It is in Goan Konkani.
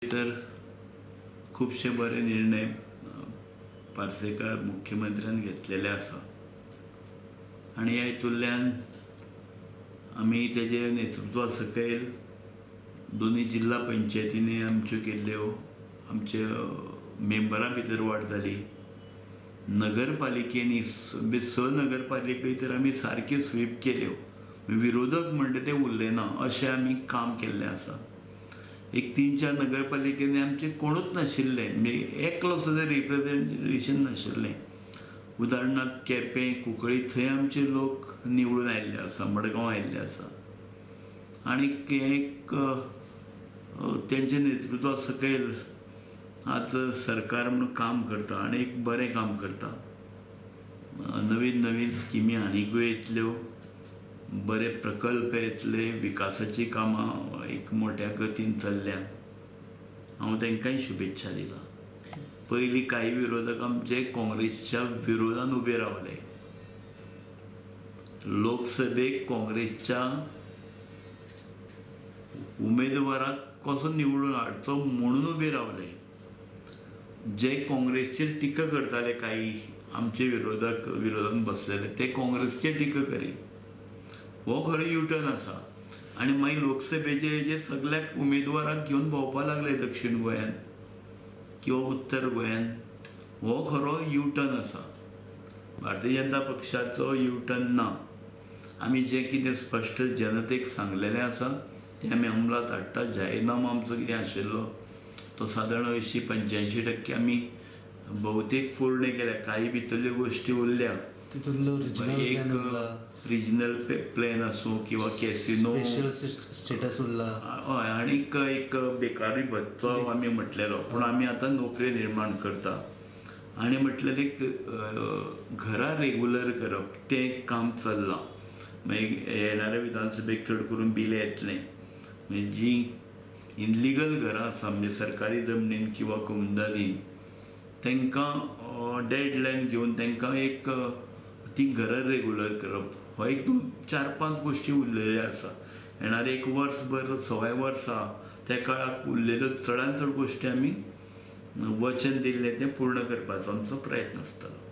भितर खुबशे बरे निर्णय पार्सेकार मुख्यमंत्र्यान घेतलेले आसा आनी ह्या हितूंतल्यान आमी तेजे नेतृत्वा सकयल दोनूय जिल्हा पंचायतींनी आमच्यो केल्ल्यो आमच्या मेंबरां भितर वाड जाली. नगरपालिकेंनी 6 नगरपालिके तर आमी सारक्यो स्वीप केल्यो, विरोधक म्हणटा ते उरले ना अशें आमी काम केल्लें आसा. एक 3-4 नगरपालिकेंनी आमचे कोणूच नाशिल्ले, म्हणजे एकलो सुद्दां रिप्रेजेंटेशन नाशिल्लें. उदाहरणार्थ केपें, कुंकळी थंय आमचे लोक निवडून आयिल्ले आसा, मडगांव आयिल्ले आसा आनी एक तेंच्या नेतृत्वा सकयल आज सरकार म्हणून काम करता आनी एक बरें काम करता. नवीन नवीन स्किमी आनिकूय येतल्यो, बरे प्रकल्प येतले, विकासाचीं कामां एक मोठ्या गतीन चल्ल्या. हांव तांकांय शुभेच्छा दिता. पयलीं कांय विरोधक आमचे काँग्रेसच्या विरोधान उबे रावले. लोकसभेक काँग्रेसच्या उमेदवाराक कसो निवडून हाडचो म्हणून उबे रावले. जे काँग्रेसचेर टिका करताले काही आमचे विरोधक विरोधान बसलेले ते काँग्रेसचेर टिका करी. हो खरो युटर्न आसा. आनी मागीर लोकसभेचे हेजेर सगळ्याक उमेदवाराक घेवन भोंवपाक लागले दक्षिण गोंयान किंवा उत्तर गोंयान. हो खरो युटर्न आसा. भारतीय जनता पक्षाचो युटर्न ना. आमी जें कितें स्पश्ट जनतेक सांगलेलें आसा तें आमी अंमलांत हाडटा. जाहीरनामो आमचो कितें आशिल्लो तो सादारण 80-85% आमी बहुतेक पूर्ण केल्या. कांय भितरल्यो गोश्टी उरल्या, एक रिजनल प्लॅन आसूं किंवा कॅसिनो स्टेटस उरला. हय, आनीक एक बेकारी भत्तो आमी म्हटलेलो, पूण आमी आतां नोकरी निर्माण करता. आनी म्हटलें एक घरां रेगुलर करप तें काम चल्लां. मागीर येणाऱ्या विधानसभेक चड करून बिलां येतलें. म्हणजे जीं इनलिगल घरां आसा म्हणजे सरकारी जमनीन किंवा कोमुनिदादीन तांकां डेडलायन घेवन तांकां एक तीं घरां रेगुलर करप हो एक 2, 4, 5 गोश्टी उरलेल्यो आसा. येणारे एक वर्सभर 1.25 वर्सां त्या काळाक उरलेल्यो चडान चड गोश्टी आमी वचन दिल्लें तें पूर्ण करपाचो आमचो प्रयत्न आसतलो.